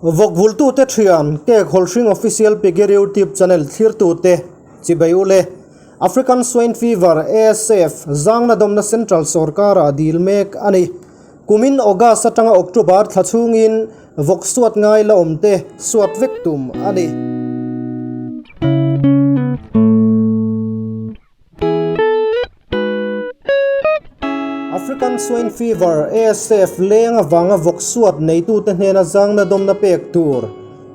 Vawkvultute thian, Cake Hawlhring Official Piggery YouTube channel thlirtute chibai u le. African Swine Fever, ASF, zangna dawmna Central sorkara dil mek a ni. Kumin August atanga October thla chhungin vawk suat ngai la awmte suat vek tum a ni. African Swine Fever, ASF, leng avanga vawk suat neitute hnena zangna dawmna pek tur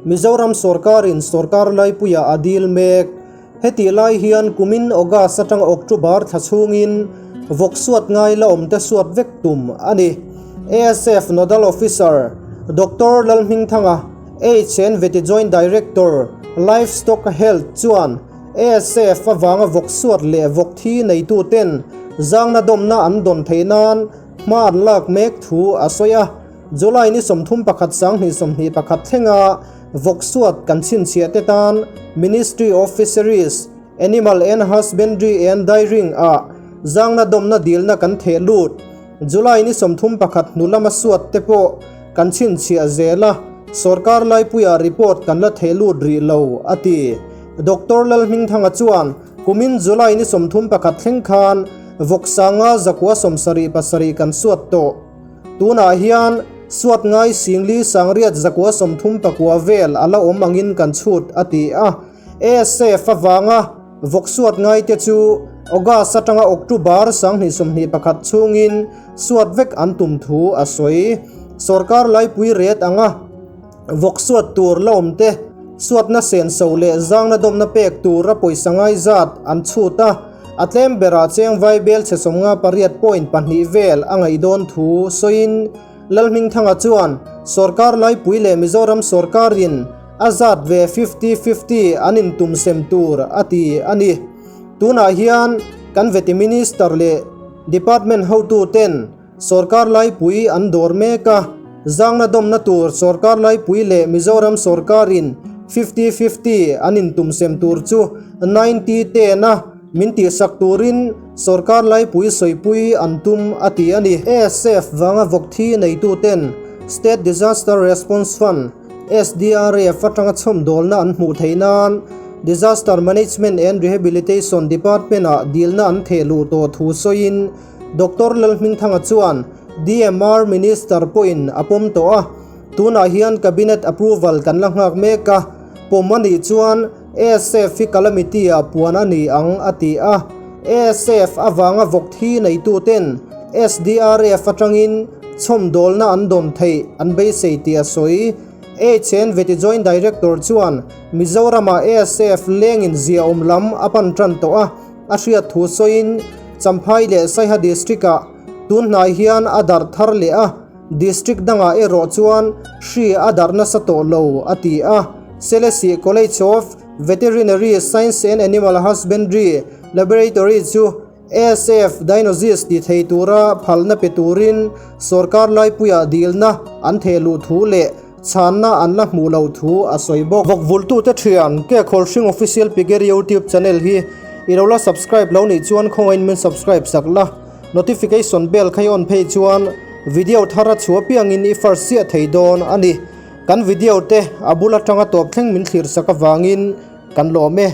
Mizoram sorkarin sorkar laipuia a dil mek. Hetih lai hian kumin August atanga October thla chhungin vawk suat ngai la awmte suat vek tum a ni. ASF Nodal Officer Doctor Lalhmingthanga, HN Vety Joint Director, Livestock Health chuan ASF avanga vawk suat leh vawk thi neituten zangna dawmna an dawn theih nan hma an lak mek thu a sawi a. July ni 31 2021 thlenga vawk suat kan chhinchhiah te tan Ministry of Fisheries, Animal and Husbandry and Dairying ah zangna dawmna dilna kan theh lut. July ni 31 hnu lama suat te pawh kan chhinchhiah zel a, sorkar laipuiah report kan la theh lut rih lo, a ti. Doctor Lalhmingthanga chuan kumin July ni 31 thleng khan vawk sanga zakua 77 kan suat tawh. Tunah hian suat ngai singli sangriat zakua 39 vel a la awm angin kan chhut, a ti a. ASF avanga vawk suat ngaite chu August atanga October 2021 chhungin suat vek an tum thu a sawi. Sorkar laipui ret anga vawk suat tur la awmte suatna senso leh zangna dawmna pek tura pawisa ngai zat an chhut a, a tlem berah cheng vaibel chhe 58.2 vel a ngaih dawn thu sawiin Lalhmingthanga chuan sorkar laipui leh Mizoram sorkarin a zat ve 50-50 an intum sem tur a ti a ni. Tunah hian kan veti Minister leh Department hotuten sorkar laipui an dawr mek a, zangna dawmna tur sorkar laipui leh Mizoram sorkarin 50-50 an intum sem tur chu 90-10 a min tihsak turin sorkar laipui sawipui an tum a ti a ni. ASF vanga vawk thi neituten State Disaster Response Fund, SDRF, atanga chhawmdawlna an hmuh theih nan Disaster Management and Rehabilitation Department-ah dilna an theh luh tawh thu sawiin Doctor Lalhmingthanga chuan DMR Minister pawhin a pawm tawh a, tunah hian Cabinet approval kan la nghak mek a, pawm a nih chuan ASF hi calamity-ah puan a ni ang a ti a. ASF avanga vawk thi neituten SDRF atangin chhawmdawlna an dawn theih an beisei tih a sawi. HN Vety Joint Director chuan Mizoramah ASF lengin ziaawm lam a pan tan tawh a, a hriat thu sawiin Champhai leh Saiha District-ah tun hnai hian a darh thar leh a, District dangah erawh chuan hri a darh nasa tawh lo, a ti a. Selesih College of Veterinary Science and Animal Husbandry Laboratory chu ASF diagnosis ti thei tura phalna pe turin sorkar laipuiah dilna an theh luh thu leh chhanna an la hmuh loh thu a sawi bawk. Vawkvultute thian, Cake Hawlhring Official Piggery YouTube channel hi i lo la subscribe lo nih chuan khawngaiin min subscribe sak la. Notification bell kha i on phei chuan video thar a chhuah piangin i first chiah thei dawn a ni. Kan video te a bul atanga tawp thleng min thlir sak avangin kan lawm e.